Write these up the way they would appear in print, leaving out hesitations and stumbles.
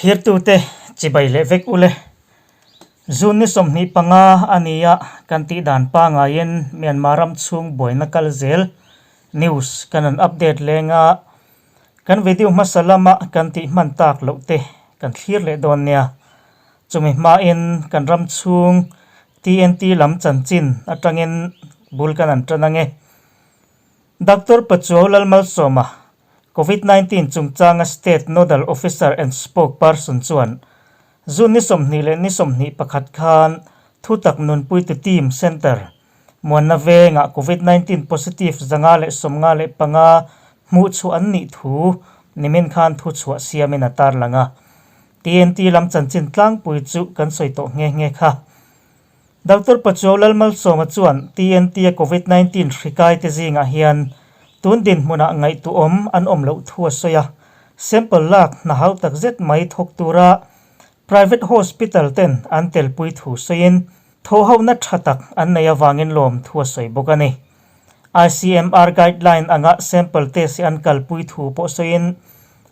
Thirtute chibai leh vek ule. June ni 25 a ni a, kan tih dan pangaiin Myanmar ram chhung buaina kal zel news kan rawn update leng a, kan video hmasa lama kan tih hman tak loh te kan thlir leh dawn nia. Chumi hmain kan ram chhung TNT lam chanchin atangin bul kan han tan ange. Doctor Pachuau Lalmalsawma Covid 19 chungchanga State Nodal Officer and Spokesperson chuan June ni 20 leh ni 21 khan thutak nunpuitu team centre Muanna vengah Covid 19 positive 155 hmuh chhuah an nih thu nimin khan thuchhuah siamin a tarlang a. TNT lam chanchin tlangpui chu kan sawi tawh nghe nghe kha. Doctor Pachuau Lalmalsawma chuan TNT-a Covid 19 hri kaite zingah hian tun dinhmunah ngaihtuahawm an awm loh thu a sawi a, sample lak hna hau tak zet mai thawk tura private hospital ten an telpui thu sawiin thawhhohna tha tak an nei avangin lawm thu a sawi bawk a ni. ICMR guideline anga sample test hi an kalpui thu pawh sawiin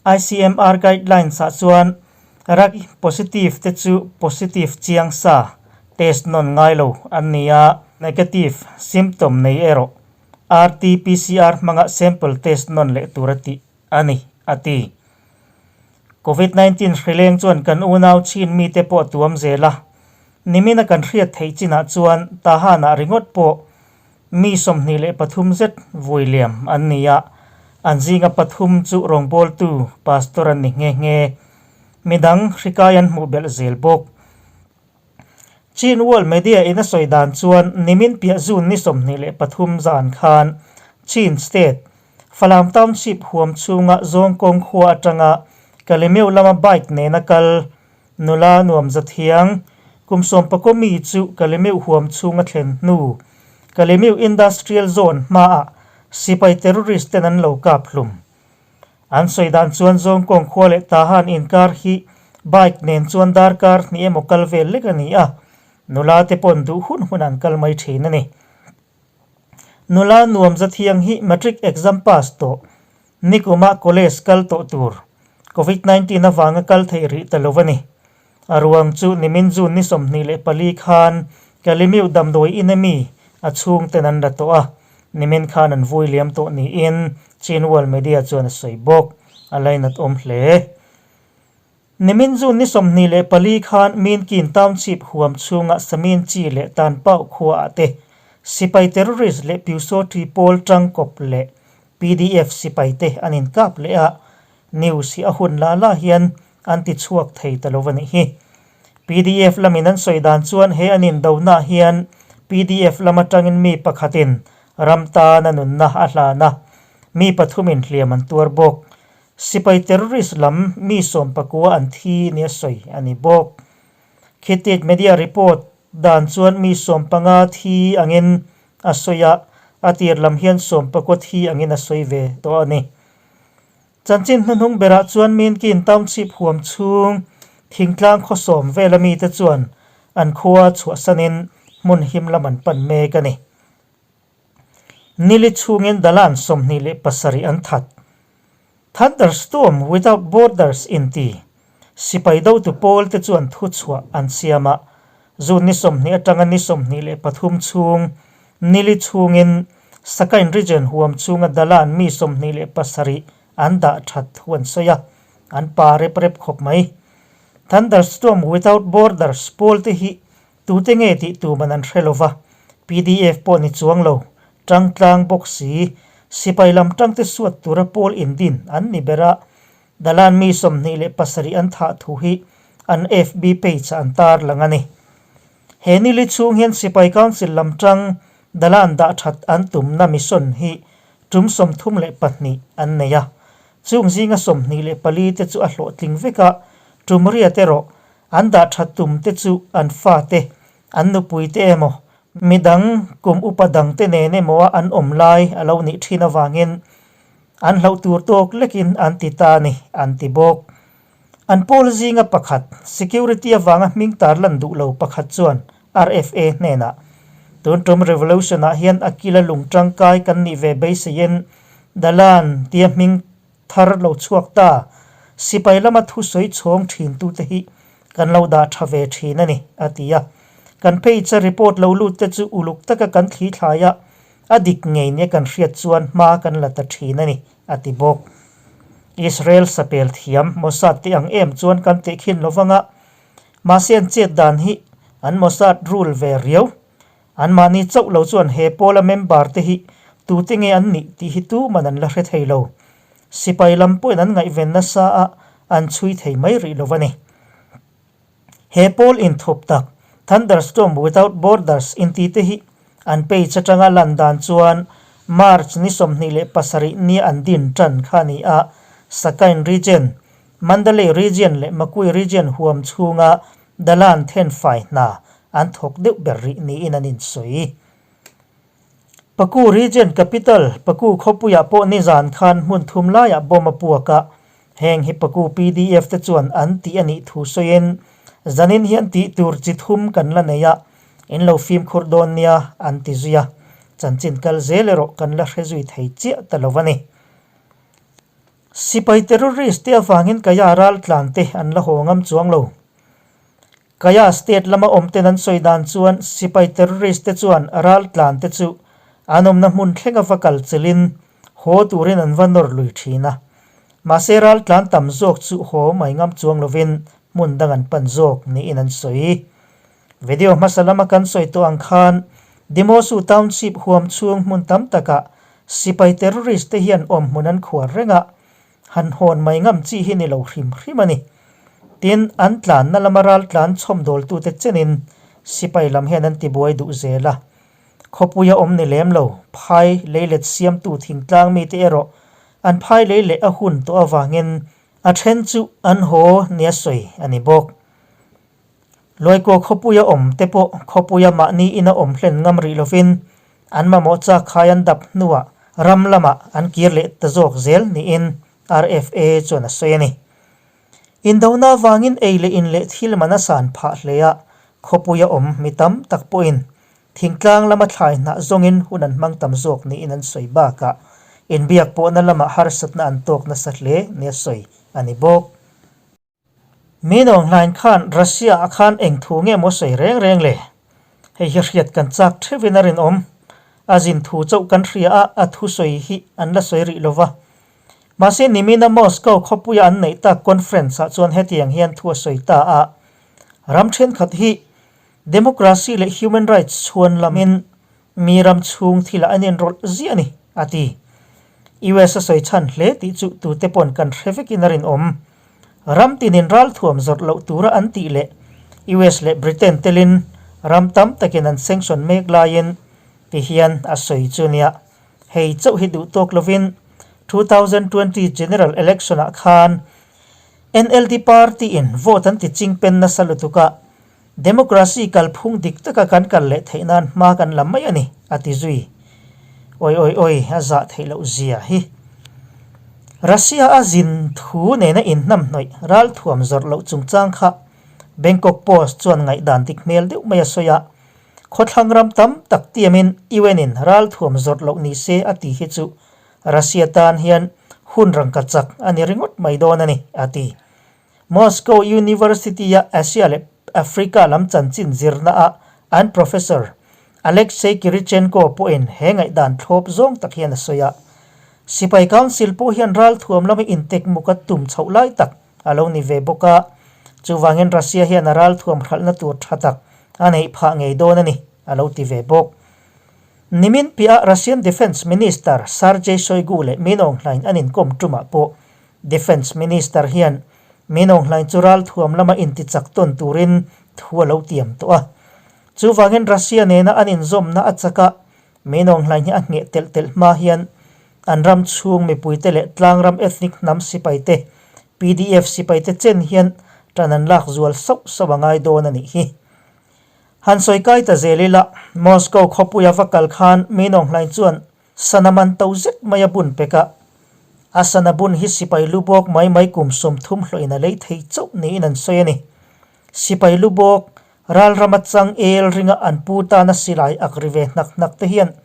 ICMR guidelines-ah chuan Rak positive te chu positive chiang sa, test nawn ngai lo an ni a, negative symptom nei erawh RT-PCR hmanga sample test nawn leh tur a tih a ni, a ti. Covid 19 hrileng chuan kan unau chin mite pawh a tuam zel a, nimina kan hriat theih chinah chuan Tahan-ah ringawt pawh mi 23 zet vui liam an ni a, an zinga pathum chu rawngbawltu pastor an ni nghe nghe. Midang hrikai an hmuh belh zel bawk. Chin World Media in a sawi dan chuan nimin piah June ni 23 zan khan Chin State, Falam Township huam chhunga Zawngkawng khua atanga Kalemeu lama bike nena kal Nula nuam za thiang, kum sawmpakaw mi chu Kalemeu huam chhunga thlen hnu, Kalemeu Industrial Zone hmaah sipai terrorist ten an lo kap hlum. An sawi dan chuan Zawngkawng khua leh Tahan inkar hi bike nen chuan darkar hnih emaw kal vel lek a ni a, nula te pawn duh hun hun an kal mai thin a ni. Nula nuam za thiang hi matric exam pass tawh, nikuma college kal tawh tur, Covid 19 avanga kal theih rih ta lo a ni. A ruang chu nimin June ni 24 khan Kalimiu damdawi in ami a chhungten an la tawh a, nimin khan an vui liam tawh niin Chin World Media chuan a sawi bawk. A lainat awm hle. Nimin June ni 24 khan Minkin Township huam chhunga Samin Chi leh Tanpau khuaah te sipai terrorist leh Pyusawṭi pawl tangkawp leh PDF sipai te an inkap leh a, news hi a hun la la hian an ti chhuak thei ta lo a nih hi. PDF lamin an sawi dan chuan he an indonaah hian PDF lam atangin mi pakhatin ram tana nunna a hlan a, mi pathumin hliam an tuar bawk. Sipai terrorist lam mi 19 an thi nia sawi a ni bawk. Khitit media report dan chuan mi 15 thi angin a sawi a, a tir lam hian 19 thi angin a sawi ve tawh a ni. Chanchin hnuhnung berah chuan Minkin Township huam chhung thingtlang khawsawm vela mite chuan an khua chhuahsanin hmun him lam an pan mek a ni. Nili chhungin Dalan 27 an that. Thunderstorm Without Borders inti sipai dotu pawl te chuan thuchhuah an siam a, June ni 20 atanga ni 23 chhung nili chhungin Sakain Region huam chhunga Dalan mi 27 an dah that thu an sawi a, an pa rep rep khawp mai. Thunderstorm Without Borders pawl te hi tute nge tih tuman an hre lova, PDF pawh ni chuang lo, tangtlang bawk si, sipai lam tangte suat tura pawl indin an ni ber a, Dalan mi 27 an thah thu hi an FB page ah an tar lang a ni. He nili chhung hian Sipai Council lam tang Dalan dah that an tumna mission hi tum 32 an nei a. Chung zinga 24 te chu a hlawhtling vek a, tum riat erawh an dah that tum te chu an fate, an nupui te emaw, midang kum upa dang te nen emaw a an awm lai a lo nih thin avangin an hlauh tur tawk lekin an ti ta a ni, an ti bawk. An pawl zinga pakhat, security avanga hming tar lan duh lo pakhat chuan RFA hnenah, Tun tum revolution-ah hian a kila lung tangkai kan nih ve beiseiin Dalan tia hming thar lo chhuak ta. Sipai lama thusawi chhawng thintute hi kan lo dah tha ve thin a ni, a ti a. Kan page a report lo lut te chu uluk taka kan thli thlai a, a dik ngei nia kan hriat chuan hma kan la ta thin a ni, a ti bawk. Israel sapel thiam Mossad te ang em chuan kan tehkhin lo vang a, mahse an chet dan hi an Mossad rule ve riau. Anmahni chauh lo chuan he pawla member te hi tute nge an nih tih hi tuman an la hre thei lo. Sipai lam pawhin an ngaihven nasa a, an chhui thei mai rih lo a ni. He pawl inthup tak, Thunderstorm Without Borders inti te hi an page atanga lan dan chuan March ni 27 nia an din tan kha a ni a, Sakain Region, Mandalay Region leh Makui Region huam chhunga Dalan thenfai hna an thawk deuh ber rih niin an insawi. Paku Region Capital, Paku khawpuiah pawh nizan khan hmun thum laiah bomb a puak a, heng hi Paku pdf te chuan an tih a nih thu sawiin, Zanin hian tih tur chi thum kan la nei a, in lo fimkhur dawn nia an ti zui a, chanchin kal zel erawh kan la hre zui thei chiah ta lo a ni. Sipai terrorist te avangin Kaya raltlan te an la haw ngam chuang lo. Kaya state lama awm ten an sawi dan chuan sipai terrorist te chuan raltlan te chu an awmna hmun thlenga va kal chelin haw turin an va nawr lui thin a. Mahse raltlan tam zawk chu haw mai ngam chuang lovin hmun dang an pan zawk niin an sawi. Video hmasa lama kan sawi tawh ang khan Dimosu Township huam chhung hmun tam takah sipai terrorist te hian awm hmun an khuar reng a, han hawn mai ngam chi hi ni lo hrim hrim a ni. Tin, an tlanna lama ral tlan chhawmdawltute chenin sipai lam hian an tibuai duh zel a. Khawpuia awm ni lem lo, phai leilet siamtu thingtlang mite erawh an phai lei leh a hun tawh avangin a then chu an haw nia sawi a ni bawk. Luaikaw khawpuia awm te pawh khawpuia mahni ina awm hlen ngam rih lovin an mamawh chak khai an dap hnuah ram lamah an kir leh ta zawk zel niin RFA chuan a sawi a ni. Indona avangin ei leh in leh thil man a san phah hle a, khawpuia awm mi tam tak pawhin thingtlang lama thlai hnah zawngin hun an hmang tam zawk niin an sawi bakah inbiak pawhna lamah harsatna an tawk nasa hle nia sawi a ni bawk. Min Aung Hlaing khan Russia ah khan eng thu nge maw sawi reng reng le? Hei hi hriat kan chak theuhin a rinawm. A zin thu chauh kan hria a, a thusawi hi an la sawi rih lova. Mahse nimina Moscow khawpuia an neih tak conference ah chuan hetiang hian thu a sawi ta a, Ram thenkhat hi democracy leh human rights chhuan lamin Mi ram chhung thilah an inrawlh ziah a ni, a ti. US a sawi chhan hle tih chu tute pawn kan hre vekin a rinawm. Ram tinin ralthuam zawrh loh tura an tih leh US leh Britain telin ram tam takin an sanction mek laiin ti hian a sawi chu nia. Hei chauh hi duh tawk lovin 2020 General Election ah khan NLD party in vote an ti chingpen nasa lutuk a, Democracy kalphung dik taka kan kal leh theih nan hma kan la mai a ni, a ti zui. Oi oi oi, a zah theih loh zia hi. Russia a zin thu nena inhnamhnawih ralthuam zawrh loh chungchang kha Bangkok Post chuan ngaihdan dik hmel deuh mai a sawi a, khawthlang ram tam tak tiamin UN in ralthuam zawrh loh ni se a ti hi chu Russia tan hian hun rangka chak a ni ringawt mai dawn a ni, a ti. Moscow University-a Asia leh Africa lam chanchin zirnaah an professor Alexei Kirichenko pawhin he ngaihdan thlawp zawng tak hian a sawi a. Sipai Council pawh hian ralthuam lama intekmuk a tum chhoh lai tak a lo ni ve bawk a, chuvangin Russia hian a ralthuam hralhna tur tha tak a neih phah ngei dawn a ni, a lo ti ve bawk. Nimin piah Russian Defence Minister Sergei Shoigu leh Min Aung Hlaing an inkawm tumah pawh Defence Minister hian Min Aung Hlaing chu ralthuam lama intichak tawn turin thu a lo tiam tawh a. Chuvangin Russia nena an inzawmna a chak a, Min Aung Hlaing hi a ngheh telh telh hma hian an ram chhung mipuite leh tlangram ethnic hnam sipaite, PDF sipaite chen hian tan an lak zual sauh sauh a ngai dawn a nih hi. Han sawi kai ta zel ila, Moscow khawpuia va kal khan Min Aung Hlaing chuan Sana man to zet mai a bun pek a, a sana bun hi sipai lu bawk mai mai kum 30 hlawhin a lei thei chauh niin an sawi a ni. Sipai lu bawk, ralrama chang el ringa an pu tana silai ak ri ve hnak hnak te hian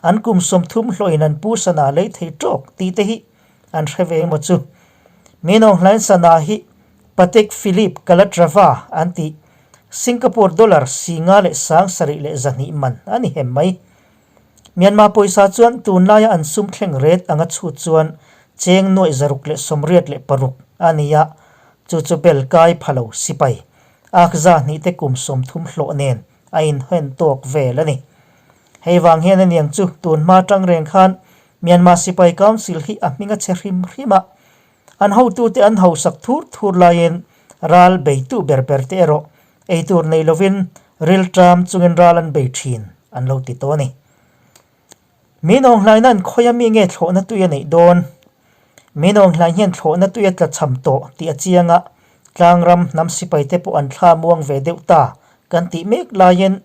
an kum 30 hlawhin an pu sana lei thei tawk tih te hi an hre ve emaw chu. Min Aung Hlaing sana hi Patek Philippe Calatrava an tih Singapore dollar 50 leh 7200 man a ni hem mai. Myanmar pawisa chuan tunlaia an sum thleng ret anga chhut chuan cheng 686 a ni a, chu chu bel kai pha lo sipai akza hnih te kum 30 hlawh nen a inhen tawk vel a ni. Hei vang hian aniang chu tunhma tang reng khan Myanmar Sipai Council hi a hming a che hrim hrim a, an hotute an hausak thur thur laiin ral beitu ber ber te erawh eitur nei lovin rilṭam chungin ral an bei ṭhin an lo ti tawh a ni. Min awnghlaina an khawi ami nge thlawhna tui a neih dawn? Min awnghlai hian thlawhna tui a tla cham tawh tih a chiang a, tlangram hnam sipai te pawh an thla muang ve deuh ta kan tih mek laiin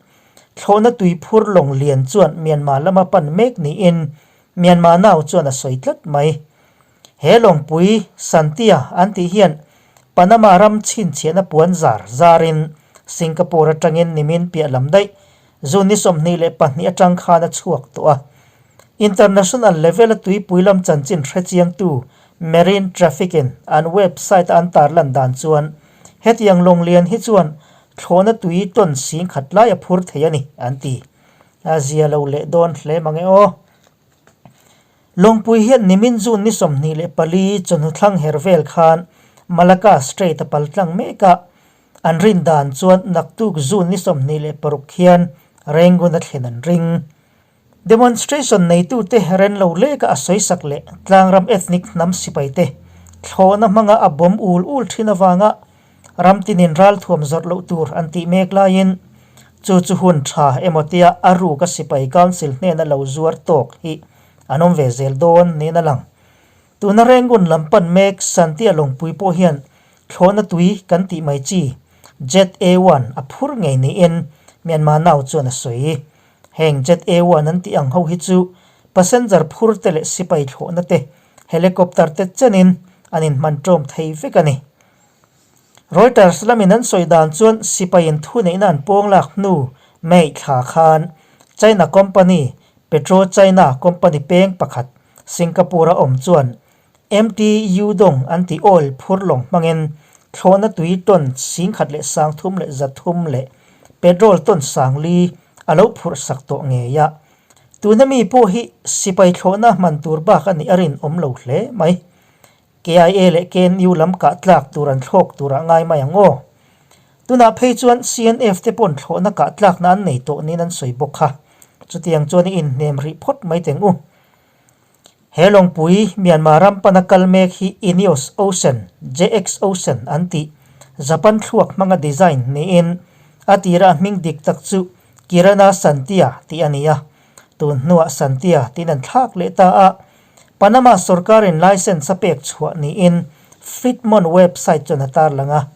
Thlawhna tuiphur lawng lian chuan Myanmar lama pan mek niin Myanmar nau chuan a sawi tlat mai. He lawngpui Santia an tih hian Panama ram chhinchhiahna puan zar zarin Singapore atangin nimin piah lam daih June ni 22 atang khan a chhuak tawh a. International level a tuipui lam chanchin hrechiangtu Marine Traffic in an website a an tarlan dan chuan hetiang lawng lian hi chuan Thlawhna tui tawn 10,000 lai a phur thei a ni, an ti. A zia lo leh dawn hle mang e aw. Lawngpui hian nimin June ni 24 chawhnu thlang her vel khan Malacca Strait a pal tlang mek a, an rin dan chuan naktuk June ni 26 khian Rangoon a thlen an ring. Demonstration neitute ren lo leka a sawisak leh tlangram ethnic hnam sipaite thlawhna hmanga a bawm ul ul thin avanga ram tinin ralthuam zawrh loh tur an tih mek laiin chu chu hun tha emaw tia a ruka sipai council hnena lo zuar tawk hi an awm ve zel dawn niin a lang. Tuna Rangoon lam pan mek Santia Lawngpui pawh hian thlawhna tui kan tih mai chi Jet A-one a phur ngei niin Myanmar nau chuan a sawi. Heng Jet A-one an tih ang ho hi chu passenger phur te leh sipai thlawhna te, helicopter te chenin an inhman ṭawm thei vek a ni. Reuters lamin an sawi dan chuan sipaiin thuneihna an pawng lak hnu May thla khan China company PetroChina company peng pakhat Singapore-a awm chuan MT Yudong an tih oil phur lawng hmangin thlawhna tui ton 13,300 leh petrol ton 4,000 a lo phurh sak tawh ngei a. Tuna mi pawh hi sipai thlawhna hman tur bak a nih a rinawm lo hle mai. KIA leh KNU lam kah tlak tur an thlawk turah ngai mai ang aw. Tunah phei chuan CNF te pawn thlawhna kah tlakna an nei tawh niin an sawi bawk kha. Chutiang chuan i inhnem rih phawt mai teng u. He lawngpui Myanmar ram pana kal mek hi Ineos Ocean, JX Ocean an tih, Japan thluak hmanga design niin a tira a hming dik tak chu Kirana Santia tih a ni a. Tun hnuah Santia tiin an thlak leh ta a. Panama sorkarin license a pek chhuah niin Fleetmon website chuan a tarlang a.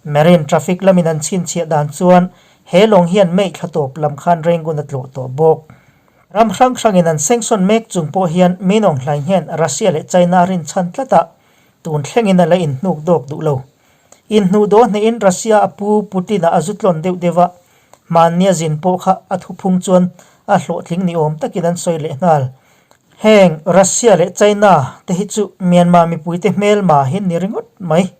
Marine traffic lamin an chhinchhiah dan chuan he lawng hian May thla tawp lam khan Rangoon a tlawh tawh bawk. Ram hrang hrangin an sanction mek chung pawh hian Min Aung Hlaing hian Russia leh China a rinchhan tlat a, tun thlengin a la inhnuk dawk duh lo. Inhnuh dawh hnehin Russia a pu Putin-a a zu tlawn deuh deuh a, hmannia zin pawh kha a thuphung chuan a hlawhtling ni awm takin an sawi leh nghal. Heng Russia leh China te hi chu Myanmar mipuite hmelma hi ni ringawt mai.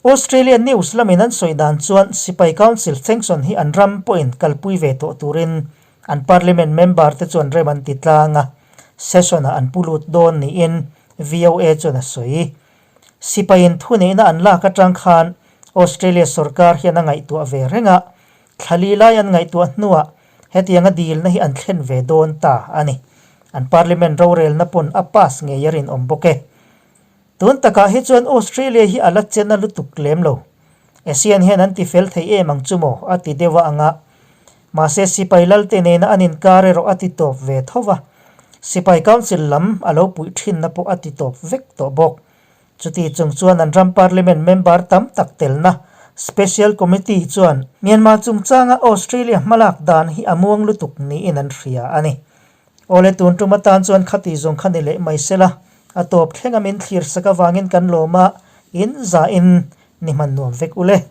Australia news lamin an sawi dan chuan Sipai Council sanction hi an ram pawhin kalpui ve tawh turin an parliament member te chuan rem an ti tlang a, session-ah an pu lut dawn niin VOA chuan a sawi. Sipaiin thuneihna an lak atang khan Australia sorkar hian a ngaihtuah ve reng a, thla li lai an ngaihtuah hnuah hetianga dilna hi an thlen ve dawn ta a ni. An parliament rorelna pawn a pass ngei a rinawm bawk e. Tun takah hi chuan Australia hi a la chen a lutuk lem lo. ASEAN hian an ti fel thei em ang chu maw a ti deuh a ang a. Mahse sipai lalte nena an inkar erawh a ti tawp ve tho va. Sipai Council lam a lo puih thinna pawh a ti tawp vek tawh bawk. Chuti chung chuan an ram Parliament member tam tak telna Special Committee chuan Myanmar chungchanga Australia hmalak dan hi a muang lutuk niin an hria a ni. Awle tun tum atan chuan khati zawng kha ni leh mai sela, a tawp thleng a min thlir sak avangin kan lawm a, in za in ni hman nuam vek ule.